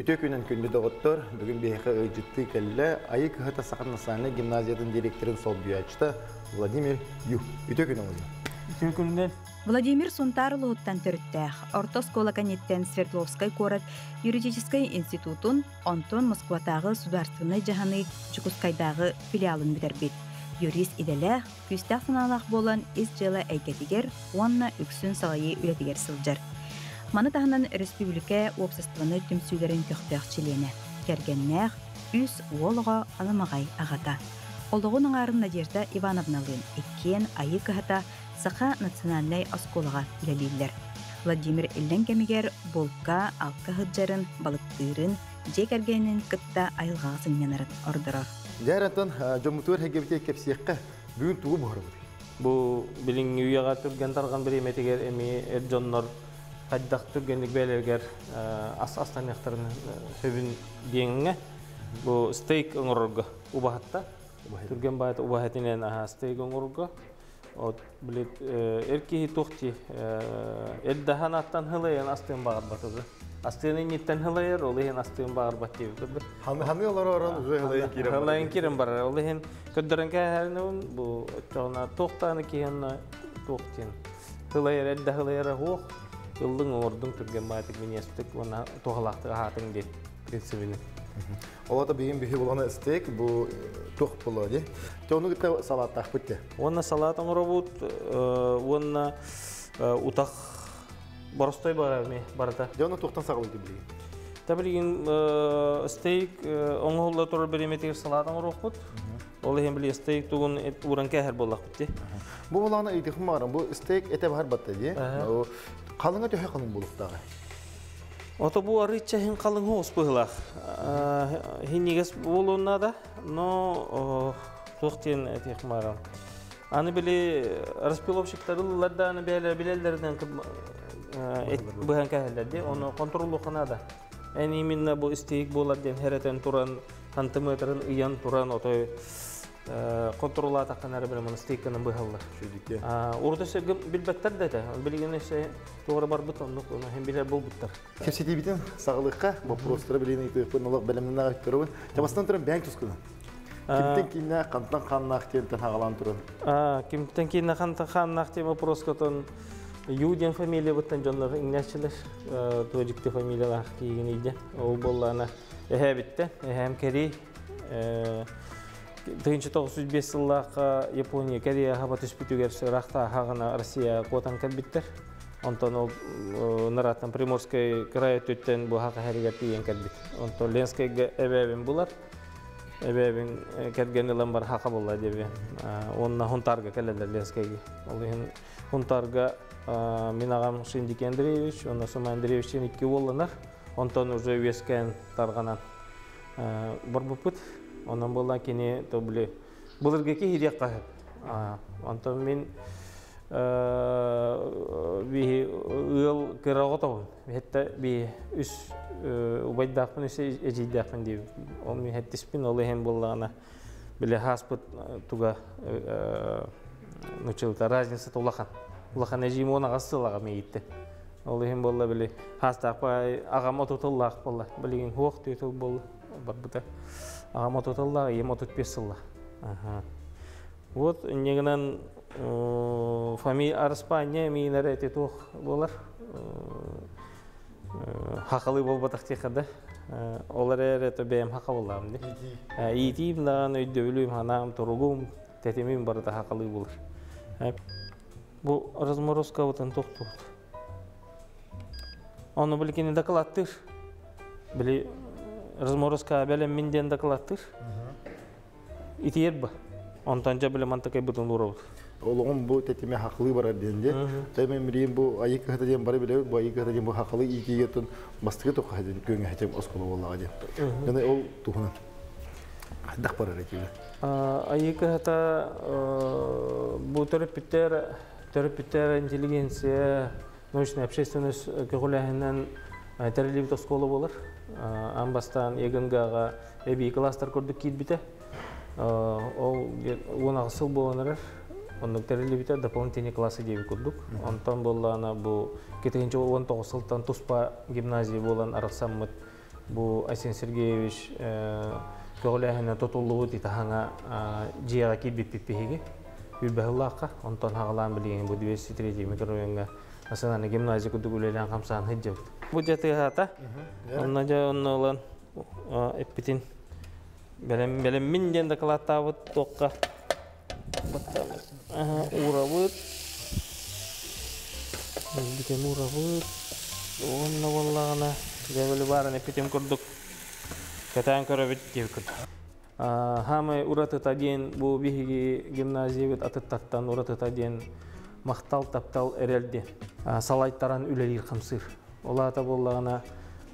Үтүө күнүнэн күндү доҕоттор, бүгүн биһиэхэ ыалдьыттыы кэллэ Айыы Кыһата Саха национальнай гимназиятын директорын солбуйааччыта Владимир Ю. Үтүө күн оҕонньор. Үтүө күнүнэн. Владимир Сунтаар улууһуттан төрүттээх, орто оскуола кэнниттэн Свердловскай куорат юридическай институтун, онтон Москватааҕы государственнай дьаһаныы Дьокуускайдааҕы филиалын бүтэрбит. Юрист идэлээх, күүстээх санаалаах буолан ис дьыала эйгэтигэр уонна үксүн салайыы үлэтигэр сылдьар. Маны таһынан өрөспүүбүлүкэ уопсастыбаннай түмсүүлэрин көхтөөх чилиэнэ, кэргэннээх, үс уол оҕо аламаҕай аҕата. Олоҕун аҥаарын Надежда Ивановналыын иккиэн Айыы кыһата Саха национальнай оскуолаҕа үлэлииллэр. Владимир иллэҥ кэмигэр булка, алка сылдьарын, балыктыырын, дьиэ кэргэнин кытта айылҕаҕа сынньанарын ордорор. Дьэ, оттон дьоммутугар эһигибитигэр кэпсиэххэ, бүгүн тугу буһарабыт? Бу билиҥҥи үйэҕэ түргэн тарҕан бириэмэтигэр эмиэ эр дьоннор хайдах түргэнник бэйэлэригэр ас астаныахтарын сөбүн диэҥҥэ бу стейк оҥорорго убаһатта. Түргэн баайта убаһатинэн аһа стейк оҥорорго. От билит эр киһи туох дии эрдэһэн аттан хылайан астыан баҕарбатыбы. Астыан инниттэн хылайар, ол иһин астыан барбат диэбит. Ханы олоророн уже хылайан киирэн Хылайан киирэн барар. Ол иһин көрдөрөн кээһэрин бу оччоҕуна туохтааны киһиэнна туох диэн хылайар эрдэ хылайара хуох ыллыҥ оҥордуҥ түргэн баатык миниэстик уонна туһалаахтык аһаатыҥ диэн принцибини. Олата биһин биһи булана стейк бу туох буолуо дии. Те ону кытта салааттаахпыт те. Уонна салаат оҥоробут уонна утах боростой барар барыта. Дьэ ону туохтан саҕалыйды билигин? Та билигин стейк оҥоһулла турар бириэмэтигэр салаат оҥоруохпут. Ол иһин били стейк тугун ууран кээһэр буоллахпыт дии. Бу булаана ыйытыхым баарым. Бу стейк этэ баһар батта дии. Халыҥа төһө халыҥ буолуохтааҕый? Ото бу арыычча иһин халыҥ соҕус быһыылаах. Иһинньигэс буолуон наада, но туох диэн этиэх баарым. Аны били распиловщиктар ыллылар да аны бэйэлэрэ билэллэринэн быһан кэһэллэр дии. Ону контроллуохха наада. Эн именно бу стейк буолар диэн хэрэтэн туран, сантиметрын ыйан туран отой контроллаатаххына эрэ били монастырканы быһаллар. Урут өссө билбэттэр да этэ. Билигин өссө туора барбыт оннук ону иһин билэр буолбуттар. Кэпсэтиибитин саҕалыахха, боппуруостары билигин ыйытыахпын олох бэлэмнэнэ көрөбүн. Табастан туран бэйэҥ тускунан. Кимтэн кииннээх, хантан хааннаах диэнтэн хаҕалаан туран. Кимтэн кииннээх, хантан хааннаах диэн вопроскотон Ю диэн фамилиябыттан дьоннор иҥнээччилэр. Туо дьикти фамилиялаах киигин ийдэ. Ол буоллаана эһээбиттэн, эһээм Кэрий 1905 сыллаахха Япония Корея хаба түспүтүгэр ыраахтааһаҕына Россия куотан кэлбиттэр. Онтон ол нарааттан Приморскай кыраай өттүттэн бу хаха хэригэр тиийэн кэлбит. Онтон Ленскайга эбээбин булар. Эбээбин кэргэн ылан бар хака булла диэби. Уонна Хунтарга кэлэллэр Ленскайга. Ол иһин Хунтарга мин аҕам Шиндики Андреевич, уонна Сума Андреевич икки уолланар. Онтон уже үөскээн тарҕанан барбыппыт. Онон буолла кини то били былыргы киһи диэххэ сөп. Онтон мин биһи ыал кыра оҕотобун. Хэтта би үс убайдаахпын, үс эдьиийдээхпин диибин. Ол мин хэттиспин, ол иһин буоллаҕына били хааспыт туга нуччалыта разницата улахан. Улахан эдьиийим 18 сыл аҕам ииттэ. Ол иһин буолла били хаастаах аҕам 30 тыллаах буолла. Билигин хуох 4 тыл буолла барбыта. Аҕам 30 тыллаах, ийэм 35 сыллаах. Вот инньэ гынан фами Араспаанньа миинэрэ эти туох буолар хахалы буолбатах диэххэ да. Ол эрээри это бэйэм хаха буоллаҕым дии. Иитиим даҕаны өйдөбүлүм, ханаам, туругум, тэтимим барыта хахалыы буолар. Бу разморозкабытын тохтуут. Ону били кини дакылааттыыр. Били разморозка бэлэммин диэн дакылааттыыр. Итиэр ба. Онтон дьэ били мантакайбытын уурабыт. Олоҕум бу тэтимэ хахылыы барар диэн дии. Тэймен билигин бу айыы кыһата диэн бары билэбит, бу айыы кыһата диэн бу хахылыы иитиигэ тун бастакы тухха диэн күөҥэ хэтим оскуола буоллаҕа диэн. Яны ол туһунан хайдах барар этиилэ? Айыы кыһата бу төрөппүттэр интеллигенция, научная общественность көҕүлээһинэн тэриллибит оскуола буолар. Аан бастаан ЕГНГ-ҕа эбии класстар курдук киирбитэ. Ол 18 сыл буолан эрэр. Оннук тэриллибитэ дополнительный классы диэби курдук. Онтон буоллаҕына бу 2019 сылтан туспа гимназия буолан арахсаммыт. Бу Айсен Сергеевич көҕүлээһинэ тутуллубут итаһаҥа дьиэҕэ киирбиппит биһиги. Үрбэһыллаахха, онтон хаҕалаан билигин бу 203 микрорайоҥҥа национальный гимназия курдук үлэлээн хамсаан сылдьабыт. Бу дьэ тыаһаата. Онно дьэ онно ылан эппитин бэлэм бэлэммин диэн дакылааттаабыт туохха уурабыт. Бүтэн уурабыт. Уонна буоллаҕына дьэ баарын эппитим курдук кэтээн көрөбүт диэбит курдук. Хаамай уратыта диэн бу биһиги гимназиябыт атыттартан уратыта диэн махтал, таптал, эрэл диэн салайтаран үлэлиир хамсыыр. Ол аата буоллаҕына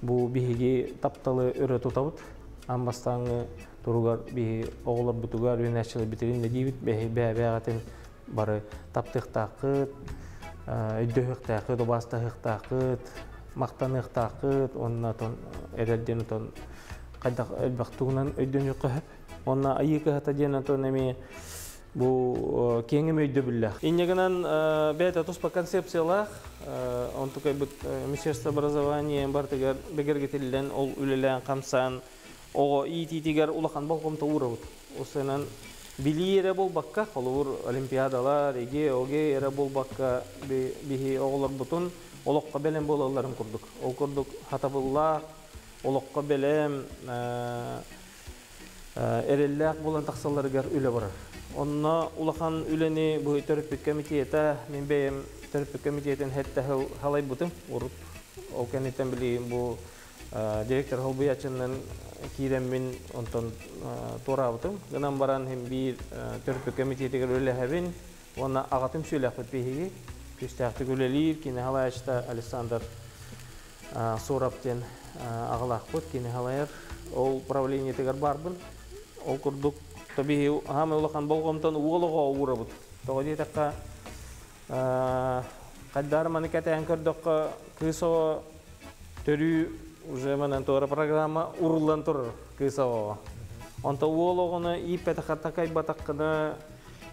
бу биһиги тапталы өрө тутабыт. Аан бастааҥҥы туругар биһи оҕолорбутугар үөрэнээччилэрбитигин да диибит бэйэ-бэйэҕитин бары таптыахтааххыт, өйдөһүөхтээххит, убаастаһыахтааххыт, махтаныахтааххыт уонна эрэл диэн отон хайдах элбэх тугунан өйдөнүөххэ сөп. Уонна айыы кыһата диэн отон эмиэ бу киэҥ өйдөбүллээх. Инньэ гынан бэйэтэ туспа концепциялаах, онтукайбыт Министерство образования барытыгар бигэргэтиллэн ол үлэлээн хамсаан оҕо иитиитигэр улахан болҕомто уурабыт. Усунан билии эрэ буолбакка, холобур, олимпиадалар, ЭГЭ, ОГЭ эрэ буолбакка, биһи оҕолорбутун олоххо бэлэм буолалларын курдук. Ол курдук хатабыллаах, олоххо бэлэм, эрэллээх буолан тахсалларыгар үлэ барар. Онно улахан үлэни бу төрөппүт комитета, мин бэйэм төрөппүт комитетин хэттэ халайбытым урут. Ол кэнниттэн билигин бу директор холбуйааччынан киирэммин онтон туораабытым. Гынан баран иһин биир төрөппүт комитетигэр үлэлэһэбин уонна аҕатым сүөлэхпит биһиги. Күүстээхтик үлэлиир, кини халайааччыта Александр Суров диэн аҕалаахпыт, кини халайар. Ол правлениетыгар баарбын. Ол курдук биһи хаамай улахан болҕомтон уол оҕо уурабыт. Тоҕо диэтэххэ, хайдаар маны кэтээн көрдөххө, кыыс оҕо төрүү уже манан туора программа уруллан турар кыыс оҕоҕо. Онто уол оҕону ииппэтэххэ такайбатаххына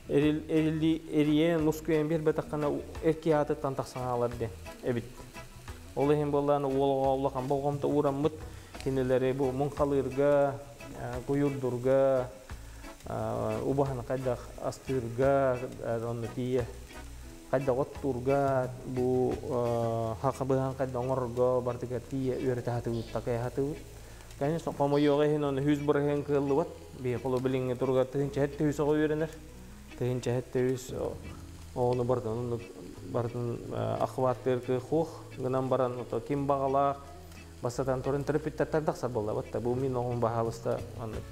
эрийэн мускуйан биэрбэтэххинэ эрки аатыттан тахсан хаалар диэн эбит. Ол иһин буоллаан уол оҕо улахан болҕомто уураммыт кинилэри бу муҥхалыырга, куйуурдурга, убаһаны хайдах астыырга, онно тиийэ хайдах оттуурга, бу хаха быһан хайдах оҥорорго барытыгар тиийэ үөрэтэ сатыыбыт, такайа сатыыбыт. Конечно, хомойуоҕа иһин оны 100% кыаллыбат. Биһи холу билиҥҥи туругар 1703 оҕо үөрэнэр. 1703 оҕону барытын барытын охваттыыр кыах гынан баран ото ким баҕалаах бастатан туран төрөппүттэртэн тахсар буолла бу мин оҕом баһаалыста маннык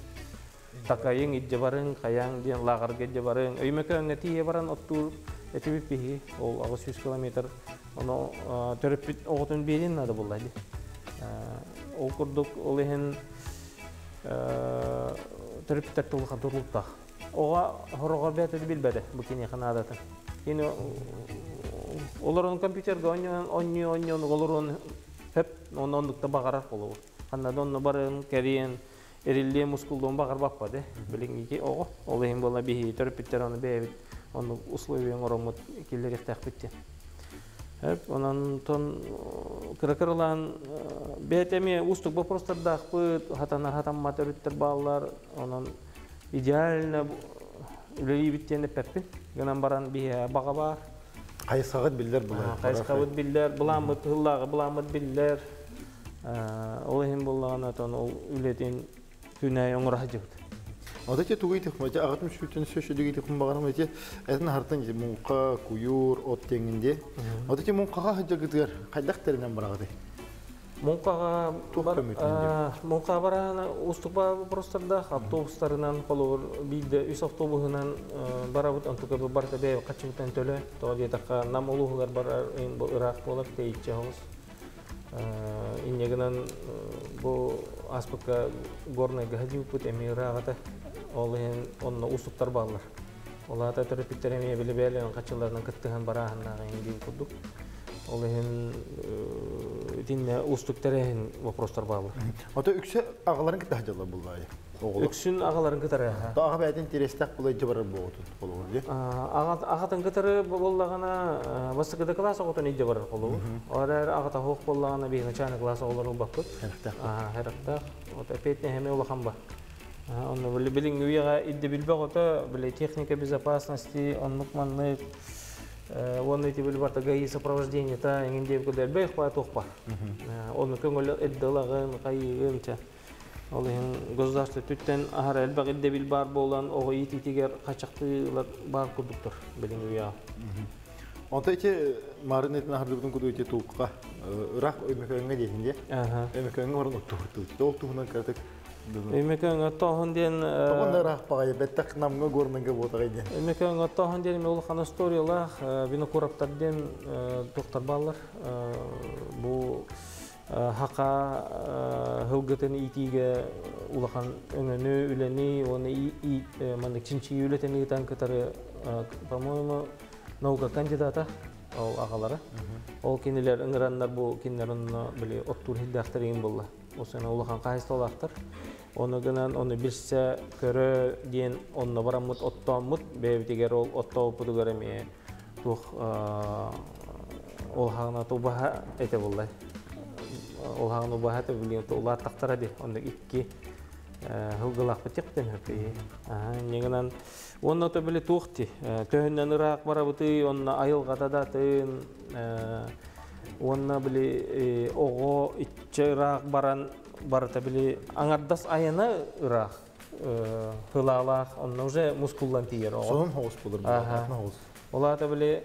такайыҥ иддьэ барыҥ хайаҥ диэн лааҕырга иддьэ барыҥ Өймөкөөҥҥө тиийэ баран оттуур этибит биһи ол 800 километр ону төрөппүт оҕотун биэриэн наада буолла дии ол курдук ол иһин төрөппүттэр тулуха тутулуктаах оҕо хороҕор бэйэтэ билбэтэ бу киниэхэ наадатын кини олорон компьютерга оонньоон оонньуу оонньоон олоруон хөп онно оннукта баҕарар холобур ханна да онно барыан кэриэн эриллиэн мускуллуон баҕарбаппа де билиҥҥики оҕо ол иһин буолла биһиги төрөппүттэр ону бэйэбит оннук условия оҥороммут киллэриэхтээхпит диэн онон тон кыра-кыралаан бэйэтэ эмиэ уустук вопростардаахпыт хатанар хатаммат өрүттэр бааллар онон идеально үлэлиибит диэн эппэппин гынан баран биһиэхэ баҕа баар хайысхаҕыт биллэр былаан хайысхабыт биллэр былааммыт тыллааҕы былааммыт биллэр ол иһин буоллаҕына тон ол үлэтин күнэ оҥоро сылдьыбыт. Вот эти тугу итих эти агатым сүтүн сөшүдүг итих багарам эти этин хартан эти муҥха куйуур от теңинде. Вот эти муҥхаҕа сылдьаргытыгар хайдах тэринэн бараҕытый? Муҥхаҕа муҥха бараана уступа вопростардаах автобустарынан холобур биирдэ үс автобуһунан барабыт онтука барыта бэйэ хаччыбытан төлө тоҕо диэтэххэ Нам улууһугар барар ыраах буолар тэйиччи оҕус Инньэ гынан бу ааспыкка Горнайга сылдьыбыппыт эмиэ ырааҕата. Ол иһин онно уустуктар бааллар. Ол аата төрөппүттэр эмиэ билэ-бээлээн хаччыларынан кыттыһан барааһыннаах иһин диэн курдук. Ол иһин итиннэ уустук тэрээһин вопростар бааллар. Ото үксэ аҕаларын кытта сылдьаллар буллаайы. Үксүн аҕаларын кытары. Аҕа бэйэтин интэриэстээх була илдьэ барар буолуотун холобур дии. Аҕатын кытары буоллаҕына бастакы да кылаас оҕотун илдьэ барар холобур. Ол эрээри аҕата суох буоллаҕына биһиги начальный класс оҕолору ылбаппыт. Хэрэхтээх. Хэрэхтээх. Вот опять эмиэ улахан ба. Онно билиҥҥи үйэҕэ ирдэбил бөҕөтө, били техника безопасности, оннук маннык уонна ити били барта ГАИ сопровождениета эҥин диэбит курдук элбэх баа туох бар. Онну көҥүл эрдэ ылаҕын, хайыыгын чэ. Ол иһин государство өттүттэн аһара элбэх ирдэбил баар буолан, оҕо иитиитигэр хачахтыылар баар курдуктар билиҥҥи үйэҕэ. Онто ити марын этин аһардыбытын курдук ити тулка ыраах Өймөкөөҥҥө диэтин дии. Өймөкөөҥҥө баран оттуһуттубут. Ол туһунан кыратык Өймөкөөҥҥө оттооһун диэн Тоҕо ыраах баҕайы бэттэх Намҥа Горнайга буотаҕай диэн. Өймөкөөҥҥө оттооһун диэн эмиэ улахан историялаах Винокуровтар диэн туохтар бааллар. Бу хака һылгытын иитиигэ улахан өҥөнү, үлэни уонна маннык чинчийии үлэтин ыытан кытары, по-моему, наука кандидата ол аҕалара. Ол кинилэр ыҥыраннар бу кинилэр онно били оттуур иһиллээхтэр иҥин буолла. Ол улахан хаһайыстыбалаахтар. Ону гынан ону билсэ көрө диэн онно бараммыт оттооммут бэйэбитигэр ол оттообуппутугар эмиэ туох ол хаҕына убаһа этэ буолла. Ол хаҕына убаһа этэ билигин улааттахтара дии. Онно икки һылгылаахпыт тиктен хөппүй. Инньэ гынан уонна то били туох ти төһөннөн ыраах барабытый онно айылҕата да тыын уонна били оҕо иччэ ыраах баран барыта били аҥардас айана ыраах һылаалаах онно уже мускуллан тиийэр оҕо. Сонун хоҕус болор хоҕус. Ол аата били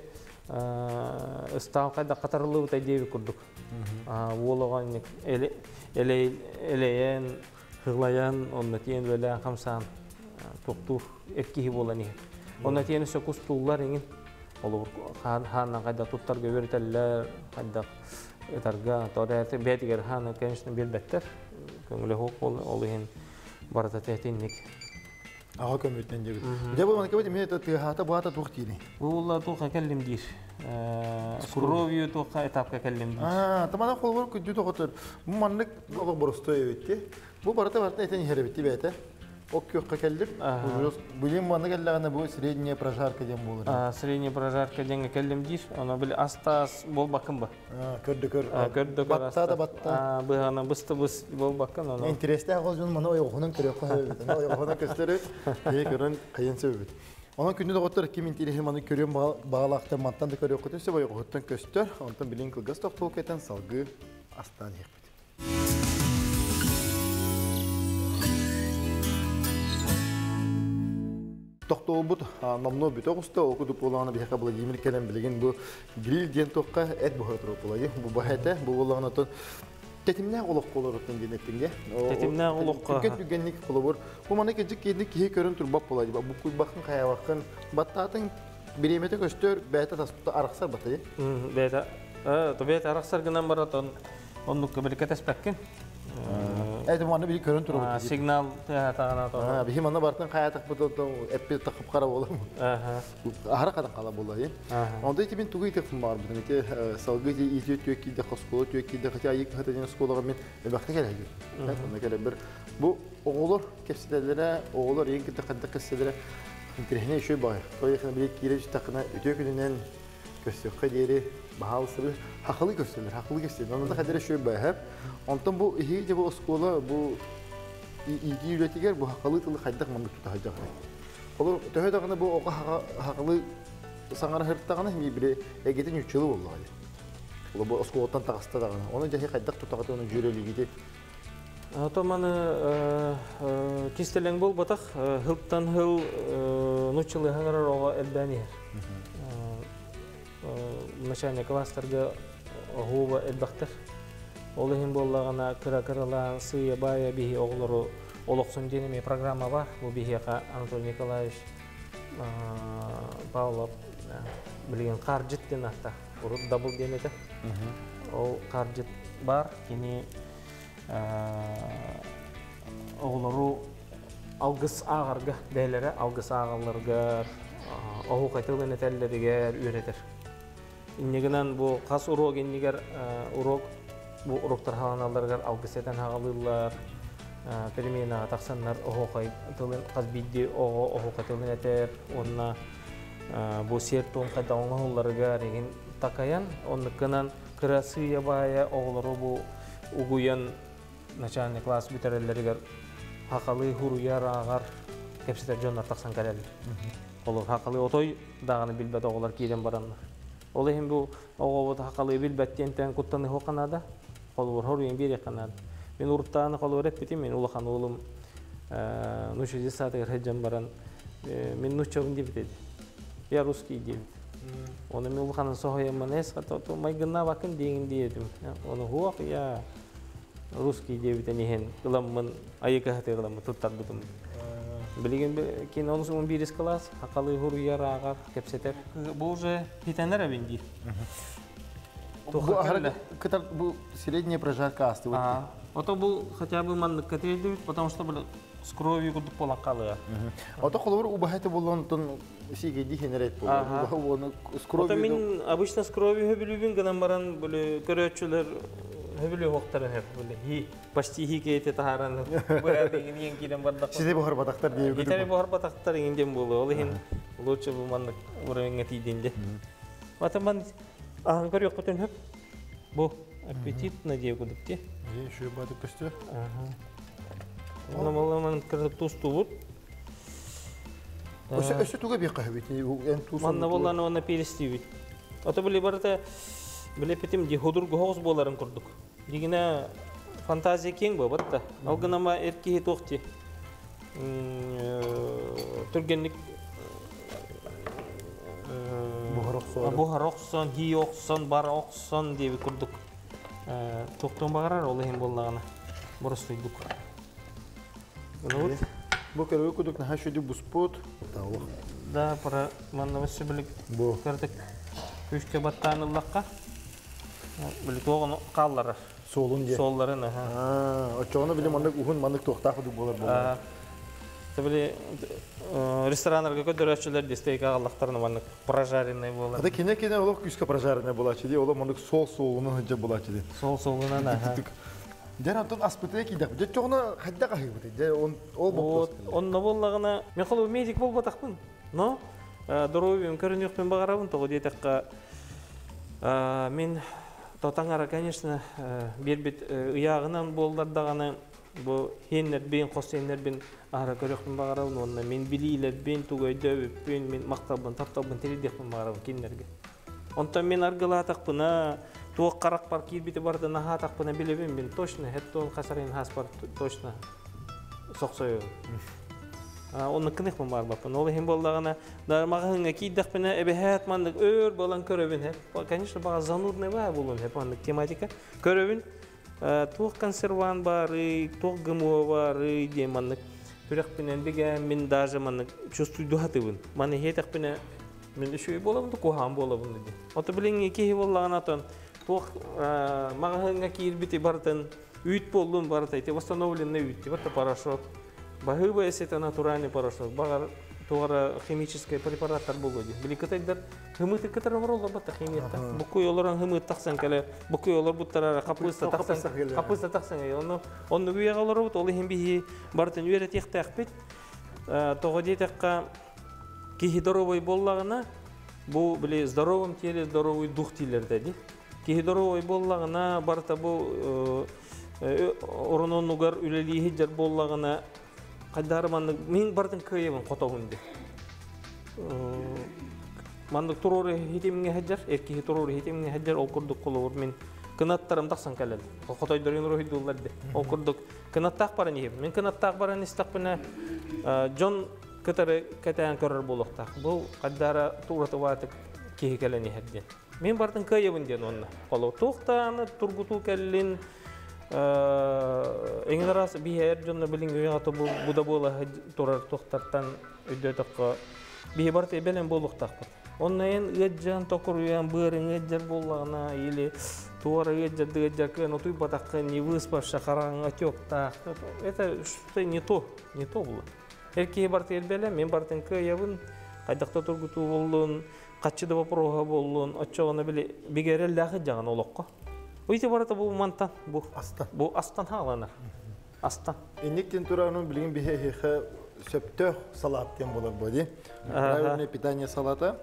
ыстаал хайдах хатарыллыбытай диэбит курдук. Уол оҕо элэйэн, һылайан, онно тиийэн үлэлээн хамсаан туохтуур эр киһи буолан иһэр. Онно тиийэн өссө кустууллар иҥин. Олобур хааннан хайдах туттарга үөрэтэллэр, хайдах ытарга, бэйэтигэр хааны, конечно, биэрбэттэр. Көҥүлэ суох буолла, ол иһин барыта тэтинник. Аҕа көмүттэн диэбит. Дьэ бу маныкыбыт эмиэ тыаһаата буата туох диирий? Бу буолла туохха кэллим диир. С кровью туохха этапка кэллим диир. Аа, тамана холбор күндү тоҕотор. Бу маннык олох боростой эбитти. Бу барыта барыта этэн иһэр эбитти бэйэтэ. Ок күөххэ кэллим. Билим маннык кэллэҕинэ бу средняя прожарка диэн буолар. Средняя прожарка диэҥҥэ кэллим диир. Ону били астаас буолбаккын ба. Көрдө көр. Көрдө көр. Батта да батта. Быһана бысты быс буолбаккын ону. Интерестээх ол дьон маны ойоҕоһунан көрүөххэ сөбүт. Ойоҕоһунан көстөрү киһи көрөн хайан сөбүт. Онон күндү доҕоттор ким интириэһи маны көрүөн баҕалаахтар мантан да көрүөххүтүн сөп ойоҕоһуттан көстөр. Онтон билин кылгас тохтуу кэтэн салгыы астаан иһиэхпит. Тохтообут номнуо бүтэ оҕуста. Ол курдук буоллаҕына биһиэхэ Владимир кэлэн билигин бу гриль диэн туохха эт буһара турар буолайы. Бу баһа этэ. Бу буоллаҕына оттон тэтимнээх олоххо олорортон диэн эттиҥ Тэтимнээх олоххо. Түргэн түргэнник холобур. Бу маны кыдьык киһи киһи көрөн турбат буолай. Бу куйбахын хайабаккын баттаатын бириэмэтэ көстөр бэйэтэ таспыта арахсар батайы. Бэйэтэ бэйэтэ арахсар гынан баратон оннукка били кэтэспэккин. Это маны били көрөн турабыт. Сигнал тыаһатаҕына Биһи манна бартын хаятахпыт эппи тахып хара болам. Ахара хадан қала болай. Онда ити мен тугу итехпин баарбытым. Ити салгы ити ити түөк киирде оскуола түөк киирде хотя айык хата ден оскуолаға мен эбэхте кэлэһигин. Онна кэлэ бір бу оҕолор кэпсэтэллэрэ, оҕолор ең кытта хадда кэсселерэ интириэһинэй еще баҕай. Той били киирэ түстахына үтүө күнүнэн көрсүөххэ диэри баһаалыстары хахылы көрсөлөр, хахылы көрсөлөр. Онно хадара шөй баһар. Онтон бу иһи бу оскуола бу иитии үлэтигэр бу хахалы тылы хайдах маннык тута сылдьаҕын. Олор төһө даҕаны бу оҕо хахалы саҥара сырыттаҕына ми били эгитин үччүлү буоллаҕа. Ол бу оскуолаттан таҕыста даҕаны. Оны дьэһи хайдах тутаҕыт оны дьүөрэлиигити. То маны кистэлэҥ буолбатах, хылтан хыл нуччалыы хаҥарар оҕо элбээн иһэр. Начальник класстарга оһуоба элбэхтэр. Ол иһин буоллаҕына кыра-кыралаан сыыйа-баайа биһи оҕолору олохсун диэн эмиэ программа бар. Бу биһиэхэ Анатолий Николаевич Павлов билигин Хаардьыт диэн ааттаах. Урут Дабыл диэн этэ. Ол Хаардьыт бар. Кини оҕолору алгыс ааҕарга, бэйэлэрэ алгыс ааҕалларыгар, оһуохай тылын этэллэригэр үөрэтэр. Инньэ гынан бу хас урок иннигэр урок бу уроктар хааланалларыгар алгыс этэн хаалыыллар. Переменаҕа тахсаннар оһуохай тылын хас биирдии оҕо оһуохай тылын этэр уонна бу сиэр-туом хайдах оҥоһулларыгар игин такайан, оннуккунан кыра сыыйа баайа оҕолору бу угуйан начальный класс бүтэрэллэригэр хахалыы хуруйар, ааҕар, кэпсэтэр дьоннор тахсан кэлэллэр. Олор хахалыы отой даҕаны билбэт оҕолор киирэн бараннар. Ол иһин бу оҕобут хахалыы билбэт диэнтэн куттаныһуохха наада. Холобур, хоруйун биэриэххэ наада. Мин уруттааны холобур эппитим, мин улахан уолум нуучча детсадыгар сылдьан баран мин нууччабын диэбит этэ. Я русский диэбит. Оны мен улаханын соһуйаммын эс майгыннаабаккын диэҥин диэтим. Оны хуох я русский диэбитин иһин ыламмын айыкаһыты ыламмын туттарбытым. Билигин кин онус 11 класс хакалы хуруйар ааҕар кэпсэтэр. Бу уже хитенер эбин диир. Бу аһара кытар бу средняя прожарка астыбыт. Ото бу хотя бы манныкка тиэрдибит, потому что бу с кровью курдук буолан хаалыа. Ото холобур убаһа болон тон сиги хенерет болон. Убаһа оны с кровью. Ото мин обычно с кровью хөбүлүбүн гынан баран били көрөөччүлэр хөбүлү хоктарын хөп били хи почти хи кейте таһаран быра дигин кирен бардак. Сиде бохор батактар диye. Итери бохор батактар ингин болу. Ол иһин лучше бу маннык уровеньга тиийдинде. Ата ман ахан көрүөхпүтүн хөп. Бу аппетитно дие кудук те. Еще бады көстө. Оны маламан кырдык тустубут. Өсө өсө туга бир кахбит. Эн тус. Манна болланы онна перестибит. Ото били барыта биле петим ди худур гоғыз боларын курдук. Дигине фантазия кең бу батта. Алгынама эркиһи туохти. Түргенник Буһар охсон, хи охсон, бар охсон диэби курдук. Туохтуон баҕарар ол иһин буоллаҕына боростуйдук. Бу көрүү кудук наха шүдү буспут. Да, пора манна өссө билик Бу. кырдык күшкө баттаан ыллахха. Билик оҕону хаалларар. Суолун дие. Суолларын, аха. Аа, очоҕуна били маннык уһун маннык туохтаах кудук буолар буолар. Били рестораннарга көдөрөөччүлэр дистейка агаллахтарына маннык прожаренный буолар. Ата кине кине олох күскө прожаренный булачы ди, олох маннык сол суолунун хыджа булачы ди. Сол суолунан, аха. Дьэ онтон аспытыга киидэх. Дьэ чоҕуна хайдах аһыыбыт. Дьэ он ол вопрос. Онно буоллаҕына, мен холу медик буолбатахпын. Но здоровьем көрүнүөхпүн баҕарабын, тоҕо диэтэххэ мин тотаҥара, конечно, биэрбит ыйааҕынан буоллар бу хиэннэрбин, хос хиэннэрбин аһара көрүөхпүн баҕарабын, уонна мин билиилэрбин, тугу өйдөөбүппүн, мин махталбын, тапталбын тиридиэхпин баҕарабын кинилэргэ. Онтон мин аргылаатахпына, туох харахпар киирбити барды наһаатахпына билебин, мин точно, хеттон хасарын хаспар точно сохсойон. Онны кыныхпын барбаппын. Ол иһин буоллаҕына, маҕаһыҥҥа киирдэхпинэ, эбэһээт маннык өөр балан көрөбүн. Конечно, баҕа занудный баа булун, хеп маннык тематика. Көрөбүн, туох консервант бары, туох ГМО бары диэн маннык сүрэхпинэн бигэ мин даже маннык чувствуйдуһатыбын. Маны хиэтэхпинэ мин үчүгэй буолабын да куһаан буолабын диэн. Ото билиҥҥи киһи буоллаҕына отон туох маҕаһыҥҥа киирбити барытын үүт буоллун барыта ити восстановленный үүт, барыта порошок. Баһыыба это натуральный порошок. Багар тугара химический препараттар болу ди. Били кытайдар хымыты кытар олороллор батта химията. Букуй олорон хымыт тахсан кэлэ, букуй олор буттарара капыста тахсан, капыста тахсан. Онну онну güе олоробут, ол иһин биһи бартын үөрэтиэхтээхпит. Тоҕо диэтэххэ киһи здоровый буоллаҕына, бу били здоровом теле здоровый дух дииллэр ди. Киһи здоровый буоллаҕына, барыта бу орононнугар үлэлииһи буоллаҕына, хайдары маннык мин бартын кыайыбын хотобун ди. Маннык туруору хитимҥэ хаджар, эркиһи туруору хитимҥэ хаджар, ол курдук холобур мин кынаттарым тахсан кэлэл. Хотойдорун руһуйдуллар ди. Ол курдук кынаттаах баран иһим. Мин кынаттаах баран истэхпинэ дьон кытары кэтээн көрөр буолуохтаах. Бу хайдара туураты киһи кэлэн иһэр диэн. Мин бартын кыайыбын диэн онно. Холо туохтааны тургутуу кэллин эҥин раз биһэр дьонно билин үйэҕэ бу буда буола турар туохтартан өйдөтөккө биһи барты эбелен буолуохтаахпыт. Онно эн ыаджан токуруян быарын ыаджар буоллаҕына или туора ыаджар дыаджар кыан отуй батахха не выспавший хараҥ отектаах. Это что-то не то, не то было. Эр киһи барты элбеле, мен бартын кыайабын, хайдахта тургутуу боллун, каччы да вопроха боллун, оччоҕуна били бигереллээхи жаҕан олоххо. Уйти барыта бу мантан, бу Астан. Бу астан хааланар. Астан. Инниктин туранын билигин биһиэхэ сөптөөх салат диэн буолар бу дии. Правильное питание салата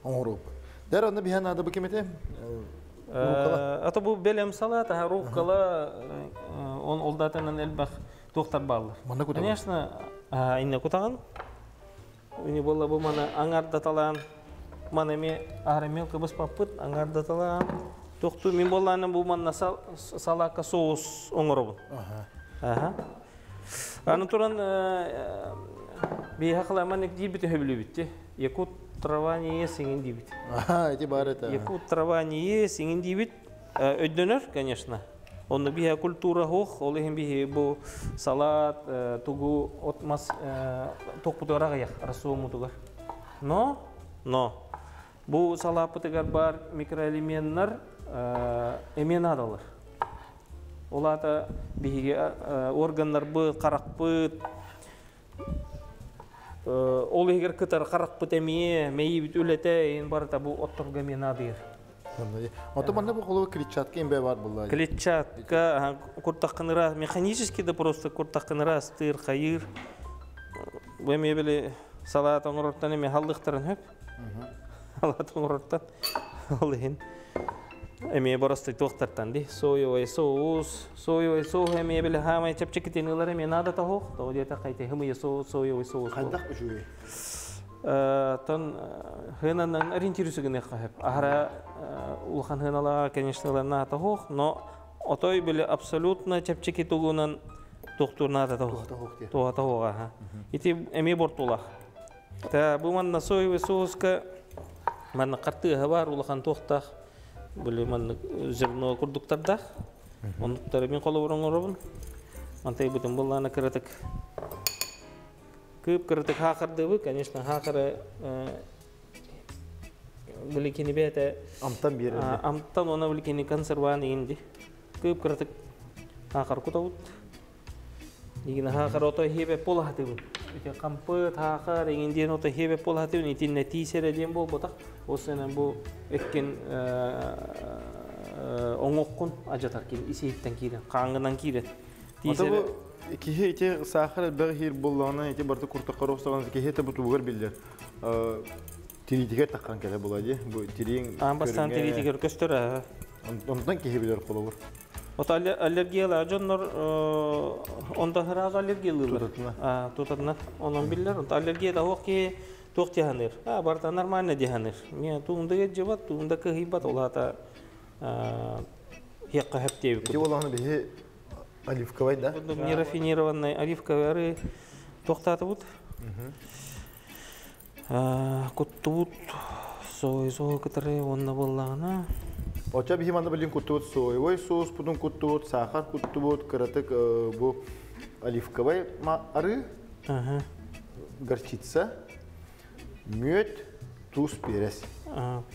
оҥоруп. Дэр онно биһэ наада бу кимите? Ата бу бэлэм салат, руккола, он олдатынан элбэх туохтар бааллар. Конечно, инне кутаҕын. Ини буолла бу маны аңардаталаан, маны эми аһара мелко быспаппыт, аңардаталаан. Тохту мин буоллаанын бу манна салаакка соус оҥоробун. Аха. Аны туран биһиэхэ хыламан диирбит өһөбүлүбүт Якут трава не ест иҥин диибит. Аха, эти бар это. Якут трава не ест иҥин диибит. Өйдөнөр, конечно. Онно биһэ культура хуох, ол иһин биһи бу салат, тугу от мас тохпутугар аҕыйах, рассуомутугар. Но, но, бу салааппытыгар бар микроэлеменнар эмиэ наадалар. Ол аата биһиги органнарбыт, харахпыт, ол иһигэр кытары харахпыт эмиэ, мэйиибит үлэтэ иһин барыта бу отторго эмиэ наадыйар. Ото манна бу холобур клетчатка эмбэ бар булла. Клетчатка куртаххыныра механически да просто куртаххыныра астыыр, хайыыр. Бу эмиэ били салаат оҥорортон эмиэ халлыхтарын хөп. Салаат оҥорортон ол иһин эмиэ боростой туохтартан ди соевый соус, соевый соус эмиэ били хаамай чэпчэкитин ылар эмиэ наада тоһуох. Тоҕо диэтэххэ ити хымыйа соус, соевый соус. Хайдах үчүгэй? Тон хынанан ориентируйся гыныахха сөп. Аһара улахан хыналаҕа, конечно, ылан тоһуох, но отой били абсолютно чэпчэки тугунан туохтуур наада тоһуох. Туоха тоһуоҕа. Ити эмиэ бортулаах. Та бу манна соевый соуска манна хартыыһа бар улахан туохтаах били маннык зерно курдуктардаах. Оннуктары мин холобур оҥоробун. Мантай бутун буллаана кыратык кыып кыратык хаахардыбы, конечно, хаахары били кини бэйэтэ амтан биэрэр. Амтан она били кини консерван инди. Кыып кыратык хаахар кутабыт. Игин хаахар ото хебе полахатыбын. Ити кампыт хаахар иҥин диэн ото хебе полахатыбын итиннэ тиисэрэ диэн буолбатах. Ол сенен бу эккин оҥоккун ажатар кин исиһиттен киирен, хааңынан киирен. Тиисэрэ киһи ити саахар элбэх иһир буоллаҕына ити барыта куртаххар охсоҕун киһи это бутугар биллэр. Тириитигэр таххан кэлэ була дии. Бу тирииҥ Аан бастаан тириитигэр көстөр. Онтон киһи билэр холобур. Вот аллергиялаах дьоннор онто сразу аллергиялыылар. Тутатына. Тутатына. Онон биллэр. Онто аллергия да суох киһи туох дии А, барыта нормально дии саныыр. Миэ туумда ыалдьыбат, туумда кыһыйбат, ол аата хиэххэ сөп диэбит Ити буоллаҕына биһи оливковай да? Нерафинированный оливковый арыы туохтаатыбыт? Куттубут соевый соус кытары уонна буоллаҕына Оча биһи манна билин куттубут соевый соуспутун куттубут, сахар куттубут, кыратык бу оливковай арыы, горчица, мүөт, туус, перец.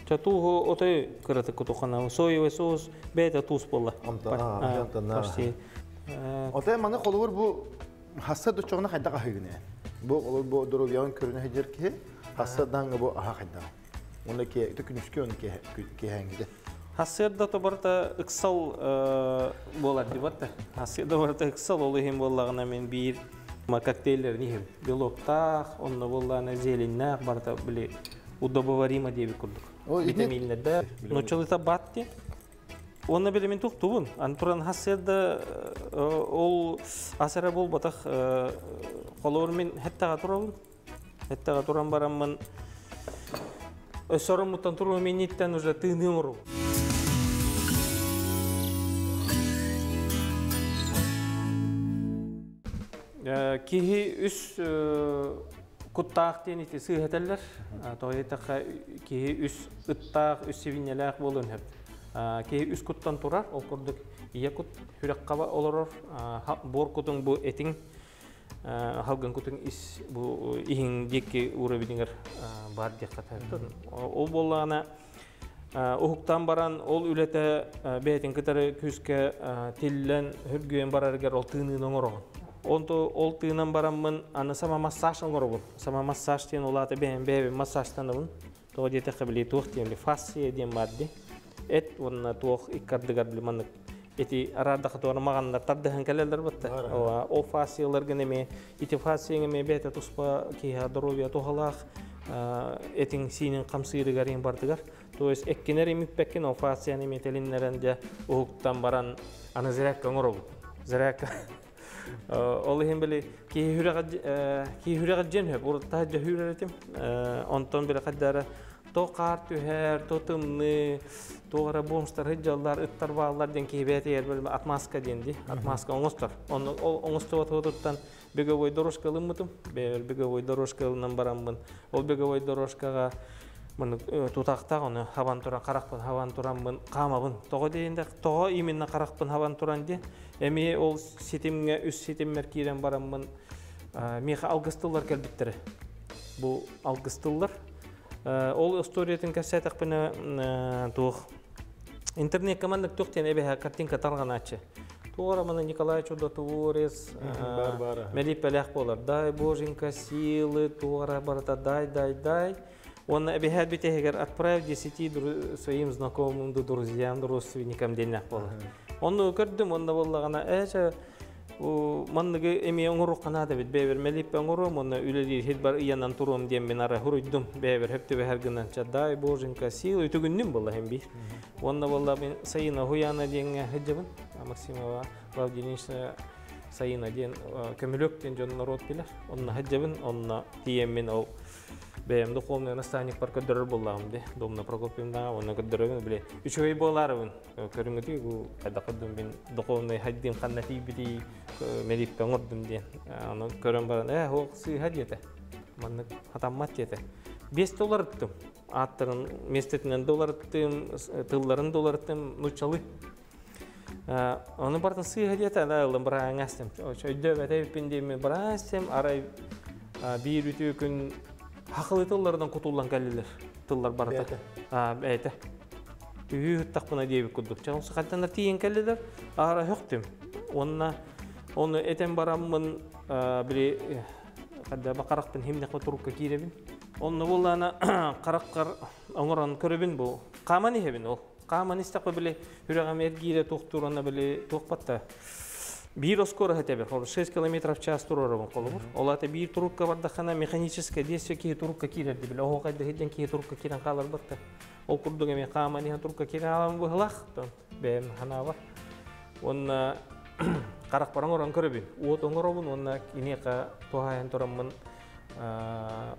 Ча тууһу отой кыратык кутухана соевый соус бэйэтэ туус буолла. Почти. Отой маны холобур бу хасса дочоҕуна хайдах аһыгын Бу ол бу доруобуйаҕын көрүнэ сылдьар киһи хасса даҥҥа бу аһа хайдах. Уонна ке күнүскү оны киэһээҥҥитэ. Хассыарда тобарта ыксал буолар дибат да. Хассыарда барыта ыксал ол иһин буоллаҕына мен биир коктейльлерин иһим. Белоктаах, онно буоллаҕына зеленнээх барыта били удобоварима диэбит курдук. Витаминнэрдээх. Нуччалыта бат диэн. Уонна били мин тухтубун. Аны туран хассыарда ол ас эрэ буолбатах холобур мин хэттэҕэ турабын. Хэттэҕэ туран бараммын өссө ороммуттан туруом инниттэн уже тыыныы оҥору. Киһи үс куттаах диэн ити сыыһа этэллэр. Тоҕо диэтэххэ киһи үс ыттаах, үс сибинньэлээх буолуон сөп. Киһи үс куттан турар, ол курдук ийэ кут сүрэххэ олорор, буор кутуҥ бу этиҥ, халгын кутуҥ ис бу иһиҥ диэки уровенигэр баар диэххэ Ол буоллаҕына уһуктан баран ол үлэтэ бэйэтин кытары күүскэ тиллэн үргүйэн барарыгар ол тыыныыны оҥороҕун. Онто ол тыынан бараммын аны самомассаж оҥоробун. Самомассаж диэн ол аата бэйэм бэйэбин массажтанабын. Тоҕо диэтэххэ били туох диэн фасция диэн баар дии. Эт уонна туох икки ардыгар били маннык Ити араардахха туора маҕаннар тардыһан кэлэллэр бытта. Ол фасцияларгын эмиэ ити фасцияҥ эмиэ бэйэтэ туспа киһиэхэ доруобуйа туһалаах этиҥ сиинин хамсыырыгар иһин бардыгар. То есть эккинэр имиппэккин ол фасцияны эмиэ тэлиннэрэн дьэ уһуктан баран аны зарядка оҥоробут. Зарядка ол иһин били киһи сүрэҕэ дьиэн хөп урут таһырдьа сүүрэр этим. Онтон били хайдара то хаар түһэр, то тымныы, туох эрэ бомжтар сылдьаллар, ыттар бааллар диэн киһи бэйэтигэр били отмазка диэн дии, отмазка оҥостор. Онно ол оҥостубатыттан беговой дорожка ылыммытым. Бэйэбэр беговой дорожка ылынан бараммын, ол беговой дорожкаҕа маны тутахтаах ону хабан туран харахпын хабан тураммын хаамабын. Тоҕо диэндэ тоҕо именно харахпын хабан туран диэн эмиэ ол ситимҥэ үс ситиммэр киирэн бараммын миэхэ алгыс тыллар кэлбиттэрэ. Бу алгыс тыллар. Ол историятын кэпсээтэхпинэ туох интернеккэ маннык туох диэн эбэһэ картинка тарҕанааччы. Туора маны Николай Чудотворец мэлиппэлээх буолар. Дай боженька силы туора барыта дай дай дай. Уонна эбэһээт бүтэһигэр отправь десяти своим знакомым, друзьям, родственникам диэннээх буолар. Онну көрдүм, онно буоллаҕына ээчэ манныгы эмиэ оҥоруохха наада эбит. Бэйэбэр мэлиппэ оҥоруом, онно үлэлиир хит бар ыйанан туруом диэммин ара хуруйдум. Бэйэбэр хөп түбэһэр гынан дай боженька силы үтүгүннүм буолла хем биир. Уонна буолла мин Саина Хуяна диэҥҥэ сылдьабын. Максимова Клавдия Саина диэн көмүлүөк диэн дьон норуот билэр. Онно сылдьабын, онно тиийэммин ол бэйэм духовный наставникпар көрдөрөр буоллаҕым дии. Домна Прокопьевнаҕа уонна көрдөрөбүн били үчүгэй буолаарыбын. Көрүҥүтүй бу хайдах көрдүм мин духовный хайдыым ханна тиийбитий мэлиппэ оҥордум диэн. Ону көрөн баран хуох сыыһа диэтэ. Маннык хатаммат диэтэ. 5 долларыттым. Ааттарын миэстэтинэн долларыттым, тылларын долларыттым, нуччалыы. Ону бартын сыыһа диэтэ, да ылым бырааҥастым. Өйдөөбөтөйүппүн диэмми быраастым, арай биир үтүө күн хахылы тылларынан кутуллан кэллилэр. Тыллар барыта. Бэйэтэ. Үһүү ыттахпына диэбит курдук. Чаҕын сахаттанар тиийэн кэллилэр, аара хөктүм. Уонна оны этэн бараммын били хадда бакарахпын химнехме турукка киирэбин. Онно буоллаана хараххар оҥорон көрөбүн бу. Хааман иһэбин ол. Хааман истэхпэ били сүрэҕим эргиирэ туохтуур онно били туохпатта. Биир оскуора тэбэр, 6 километров в час туруорабын холобур. Ол ата биир турукка бардаххына механическое действие киһи турукка киирэрди били. Оһо хайда хидден киһи турукка киирэн хаалар батта. Ол курдук эми хааман иһэн турукка киирэн хаалан быһылах. Бэйэм ханаабар. Уонна харахпар оҥорон көрөбүн. Уот оҥоробун уонна киниэхэ туһаайан тураммын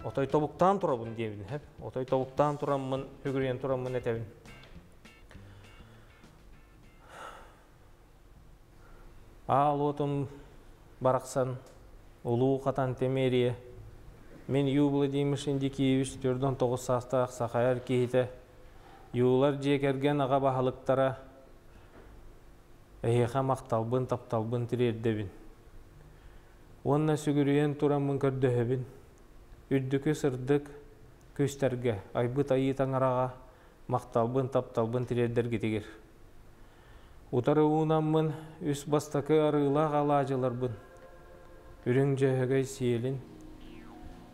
отой тобуктаан турабын диэбин. Отой тобуктаан тураммын, хүгүрүйэн тураммын этэбин. Аал уотум барахсан, улуу хатан Темерия, мин Ю Владимир Шиндикиевич 49 саастаах сахайар киһитэ, Юлар дьиэ кэргэн аҕа баһылыктара, эһиэхэ махталбын, тапталбын тириэрдэбин. Уонна сүгүрүйэн тураммын көрдөһөбүн. Үрдүкү сырдык күүстэргэ, айбыт айыы таҥараҕа махталбын, тапталбын тириэрдэргитигэр. Утары уунаммын үс бастакы арыылаах алаадьыларбын, үрүҥ дьөһөгөй сиэлин,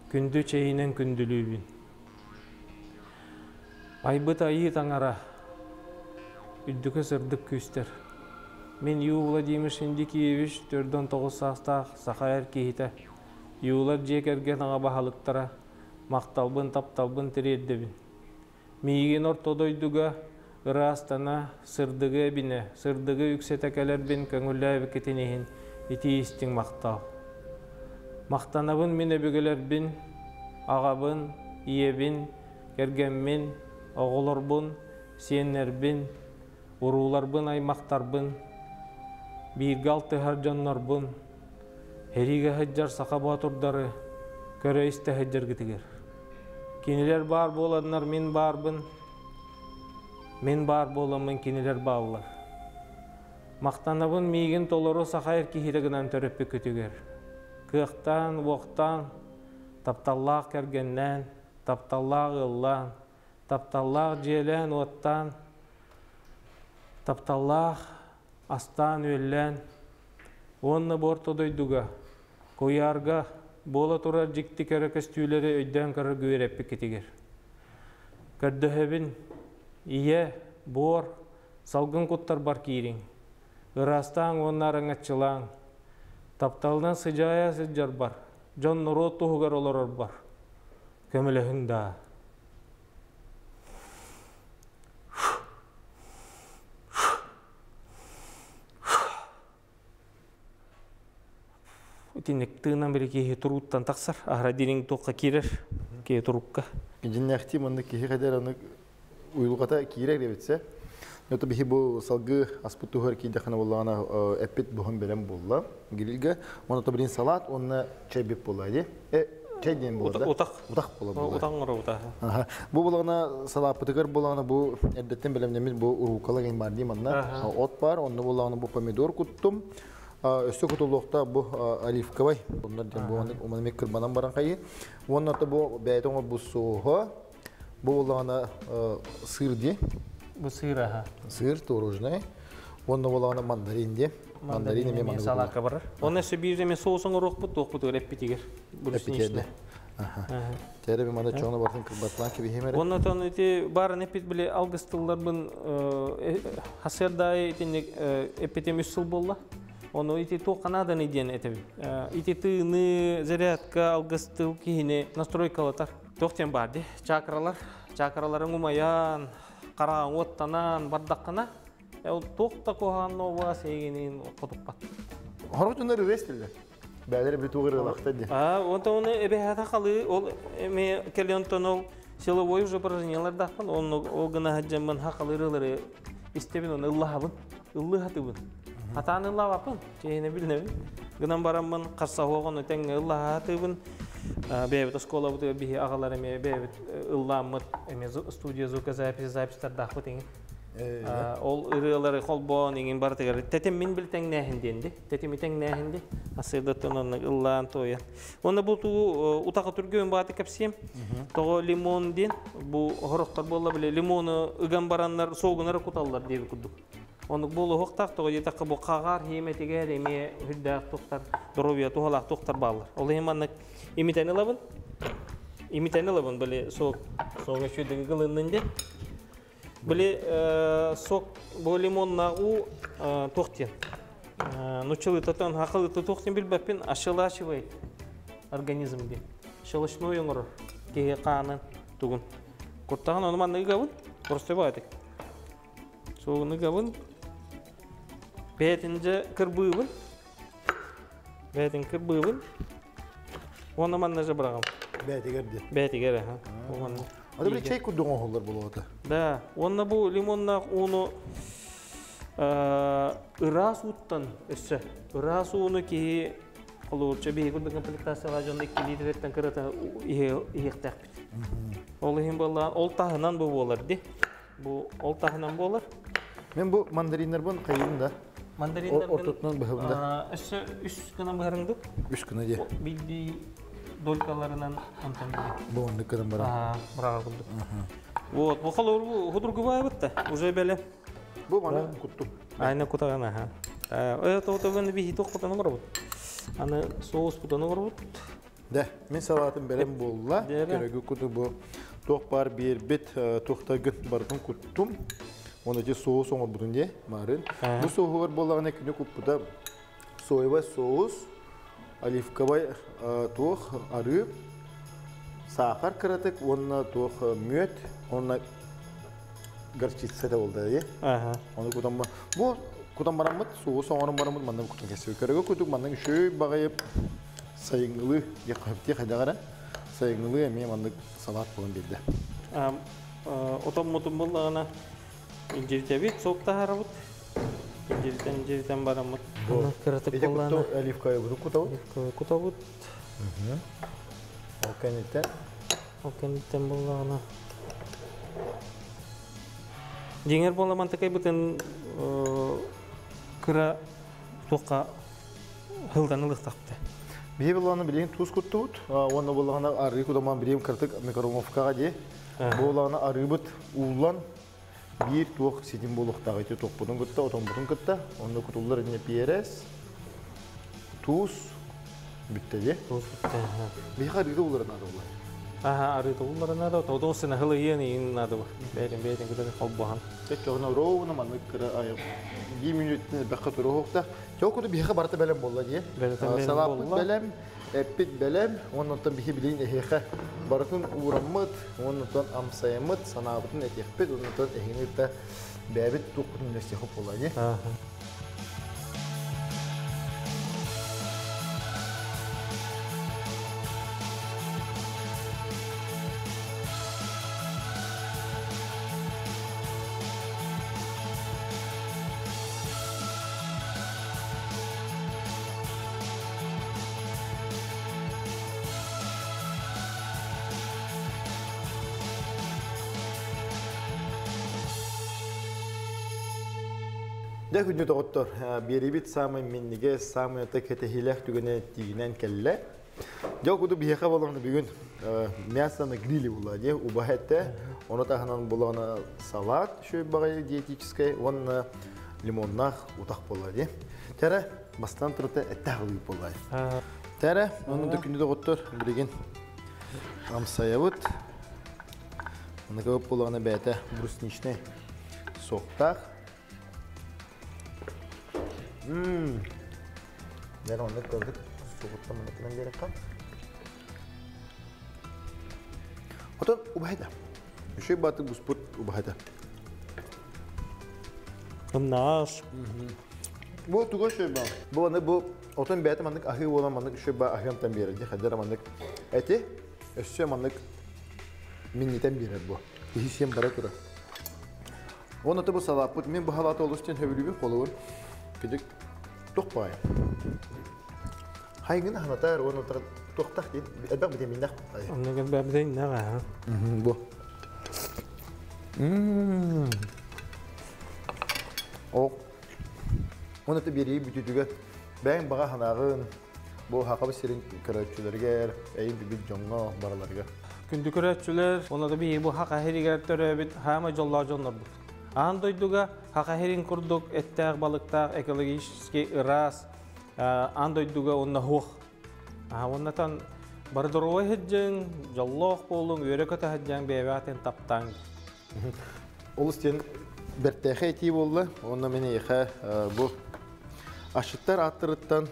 күндү чэйинэн күндүлүүбүн. Айбыт айыы таҥара, үрдүкү сырдык күүстэр. Мин Ю Владимир Шиндикиевич 49 саастаах саха эр киһитэ, Юлар дьиэ кэргэн аҕа баһылыктара, махталбын, тапталбын тириэрдэбин. Миигин орто дойдуга ыраастана, сырдыгы эбинэ, сырдыгы үксэтэ кэлэрбин көҥүллээбиккитин иһин итии истиҥ махтал. Махтанабын мин өбүгэлэрбин, аҕабын, ийэбин, кэргэммин, оҕолорбун, сиэннэрбин, урууларбын, аймахтарбын, бииргэ алтыһар дьоннорбун, Эриигэ сылдьар саха боотурдары көрө-истэ сылдьаргытыгар. Кинилэр баар буоланнар мин баарбын, мин баар буоламмын кинилэр бааллар. Махтанабын миигин толору саха эр киһитэ гынан төрөппүккүтүгэр. Кыахтаан, уохтаан, тапталлаах кэргэннээн, тапталлаах ыаллаан, тапталлаах дьиэлээн-уоттаан, тапталлаах астаан-үөллээн уонна бу орто дойдуга, куйаарга буола турар дьикти кэрэ көстүүлэри өйдөөн көрөргө үөрэппиккитигэр. Көрдөһөбүн, ийэ, буор, салгын куттарбар киириҥ. Ыраастааҥ уонна араҥаччылааҥ. Тапталынан сыдьаайа сылдьарбар, дьон норуот туһугар олорорбор көмөлөһүҥ даа. Итинник тыынан били киһи турууттан тахсар, аһара дириҥ туохха киирэр, киһи турукка. Дьиннээхтии маннык киһи хадэр аны уйулҕата киирэр эбитсэ. Это биһи бу салгыы аспыт туһугар киирдэххинэ буоллаҕына эппит буһан бэлэм буолла грильгэ. Уонна то билин салат уонна чай бит буолла дии. Чай диэн буолла да? Утах. Утах буола буолла. Утах оҥоро утах. Аха. Бу буоллаҕына салааппытыгар буоллаҕына бу эрдэттэн бэлэмнэммит бу уруукала гин бар дии манна. От бар, онно буоллаҕына бу помидор куттум. Өссө кутуллуохта бу оливковай. Оннор диэн бу уманамик кырбанан баран хайы. Уонна то бу бэйэтин оҥорбут соуһа. Бу буоллаҕына сыр дии. Бу сыр аха. Сыр творожный. Уонна буоллаҕына мандарин дии. Мандарин эмиэ маннык салаакка барар. Онно өссө биир эмиэ соус оҥоруохпут туохпутугар эппитигэр. Эппитигэр. Аха. Тере би манда чоҥно бартын кырбатлаан кибиһим эрэ. Онно тон ити баарын эппит били алгыс тылларбын хасыардаайы итинник эппитим үс сыл буолла. Ону ити туохха нааданы диэн этэбин. Ити тыыны, зарядка, алгыс тыл киһини настройкалатар. Туох диэн баар дии? Чакралар, чакраларыҥ умайан, хараҕыҥ уоттанан бардаххына, ол туох да куһаҕан новаас эйигинин хотуппат. Хорох дьоннор ырыа истэллэр. Бээлэр били туох ырыалаахтар диэн. А, онтон оны эбэһээтэ халы, ол эми кэлэн онтон ол силовой уже упражнениялардаахпын, онну ол гына сылдьаммын хахалы ырыалары истэбин, оны ыллаһабын, ыллыы хатыбын. Хатаан ыллаабаппын, чиэһинэ билинэбин. Гынан бараммын харсаһуох ону тэҥҥэ ыллаһа хатыыбын. Бэйэбит оскуолабытыгар биһи аҕалар эмиэ бэйэбит ыллааммыт эмиэ студия звукозаписи записьтардаахпыт иҥин. Ол ырыалары холбоон иҥин барытыгар тэтим мин бил тэҥнээһин диэн ди. Тэтими тэҥнээһин ди. Асырдаттан оннук ыллаан туойан. Уонна бу туу утаҕы түргүөн бааты кэпсиэм. Тоҕо лимон диэн бу хорохтор буолла били лимону ыган бараннар соогунары куталлар диэби курдук. Оннук буолуохтаах тоҕо диэтэххэ бу хаҕар хиэмэтигэр эмиэ үрдээх тухтар доруобуйа туһалаах тухтар бааллар. Ол иһин маннык имитэн ылабын. Имитэн ылабын били сок сок үчүгэй гылыннын диэн. Били сок бу лимоннаах уу туох диэн нуччалыытатан хахалыыта туох диэн билбэппин ощелачивает организм диэн. Щелочной оҥорор киһи хаанын тугун. Куртаҕын ону маннык ыгабын. Просто баатык. Сугуну Бээтинчэ кырбыыбын. Бээтин кырбыыбын. Уонна манна же быраҕам. Бээтигэр диэн. Бээтигэр аха. Уонна. Аны били чэй курдук оҥоһуллар буолуота. Да. Уонна бу лимоннаах ууну ыраас ууттан өссө ыраас ууну киһи холобурча биһи курдук комплектациялаах дьонно 2 литреттэн кырата иһиэхтээхпит. Ол иһин буоллаҕа ол таһынан бу буолар ди. Бу ол таһынан буолар. Мен бу мандариннарбын хайыым да. Мандариннарбын ортотунан быһабын да. Өссө үс гынан быһарыңдык. Үс гына дии. Билдии долькаларынан онтон били. Бу оннук гынан баран. Быраҕар курдук. Вот, бу холобур худургу баайбыт да, уже бэлэм. Бу маны куттум. Айна кутаган аха. Э, тоҕо биһи туох кутан оҥоробут. Аны соус кутан оҥоробут. Да, мин салаатым бэлэм буолла. Көрөгү куту бу туох баар биэрбит туохтаргын барытын куттум. Оны ити соус оҥорбутун дии, марын. Бу соуһугар буоллаҕына күнү куппута соевай соус, оливковай туох арыы, саахар кыратык уонна туох мүөт, уонна горчица да буолда дии. Оны кутан бу кутан бараммыт, соус оҥорон бараммыт манна кутан кэсиби. Көрөгө кутук манна үчүгэй баҕайы сайыҥҥылыы диэххэ хайдах эрэ сайыҥҥылыы эмиэ маннык салаат буолан биэрдэ. Отоммутун буллаҕына илдьиритэбит, суох таһаарабыт. Илдьиритэн илдьиритэн бараммыт. Кыратык буоллаҕына оливковый кутабыт. Оливковый кутабыт. Ол кэнниттэн Ол кэнниттэн буоллаҕына дьиҥэр буолла мантыкайбытын кыра туохха һылдан ылыахтаахпыт. Биһи буллаҕына билигин туус куттубут. Уонна буллаҕына арыы кутаман билигин кыратык микроволновкаҕа дии. Буоллаҕына арыыбыт ууллан биир туох ситим буолуохтаах ити туохпутун кытта, отоммутун кытта. Онно кутуллар инньэ перец, туус бүттэ дии. Туус бүттэ. Биһиэхэ арыыта ууллара наада буолар. Аха, арыыта улларына да, тоҕо сына хылыйыан иин наада бу. Бэйэтин бэйэтин кытары холбоһон. Чөччөҕүнэ ровно маннык кыра 1 минуттан элбэххэ туруохта. Чоо куду биһиэхэ барыта бэлэм буолла дии. Салааппыт бэлэм, эппит бэлэм, оннуттан биһи билигин эһиэхэ барытын уураммыт, оннуттан амсайаммыт, санаабытын этиэхпит, оннуттан эһигини кытта бэйэбит туохпутун үллэстиэхпит буолла дии. Дьэ күндү доҕоттор, биэрибит саамай минньигэс, саамай кэтэһиилээх түгэнэ тиийинэн кэллэ. Дьэ ол курдук биһиэхэ буоллаҕына бүгүн мясо на гриле буолла дии, убаһа этэ, ону таһынан буоллаҕына салат үчүгэй баҕайы диетическэй уонна лимоннаах утах буолла дии. Тэрэ бастаан турата эттээх ылыы буолла. Тэрэ, ону да күндү доҕоттор, билигин амсайабыт. Аныгы буоллаҕына бэйэтэ брусничный соктаах. Мм. Дьэ, оннук көрдүк сугуттан муннукунан биэрэххэ. Отон убаһата. Үчүгэй баатык буспут убаһата. Ымнаас. Бу туга үчүгэй баа? Бу аны бу отон бэйэтэ маннык аһыы буолан маннык үчүгэй баа аһыамтан биэрэр дии. Хайдара маннык эти өссө маннык минньитэн биэрэр бу. Киһи сиэн бара турар. Уонна бу салааппыт мин бу халааты олус диэн сөбүлүүбүн холобур кидик туох баайа. Хайгын аһанатар уонна туохтах диэн элбэх битэмииннээх баайа. Оннук элбэх битэмииннээх аа. Бу. Ок. Уонна биэрии бүтүүтүгэр бэйэҥ баҕа санааҕын бу Хахабы сирин көрөөччүлэригэр, эйин билбит дьоҥҥо барыларыгар. Күндү көрөөччүлэр, онно да биһиги бу Хаха сиригэр төрөөбүт хаама дьоллоох дьоннорбут. Аан дойдуга Хаха сирин курдук эттээх балыктаах экологически ыраас аан дойдуга уонна суох. Уоннатан бары доруобай сылдьыҥ, дьоллоох буолуҥ, үөрэ-көтө сылдьаҥ, бэйэбэҕитин таптааҥ. Олус диэн бэртээхэй этии буолла. Уонна мин эйиэхэ бу асчыттар ааттарыттан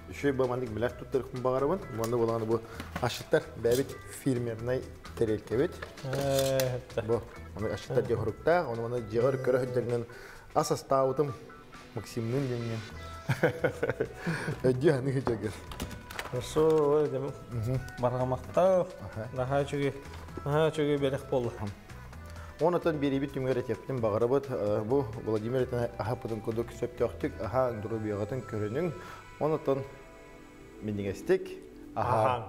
үчүгэй бу маннык билэр туттарыахпын баҕарабын. Уонна буолаҕына бу асчыттар бэйэбит фирменнай тэриэлкэбит. Бу ону асчыттар дьиэ хоруктаах, ону маны дьиэҕэр көрө сылдьаргынан ас астаабытым Максимныын диэҥҥин. Өйдүү аныгы дьэгэр. Хорошо, барҕамахтаах, наһаа үчүгэй, наһаа үчүгэй бэлэх буолла. Онотон биэрибит түмүгэр этиэхпитин баҕарабыт. Бу Владимир этэн аһаппытын курдук сөптөөхтүк аһаан доруобуйаҕытын көрүнүҥ. Онотон минньигэстик аһаан.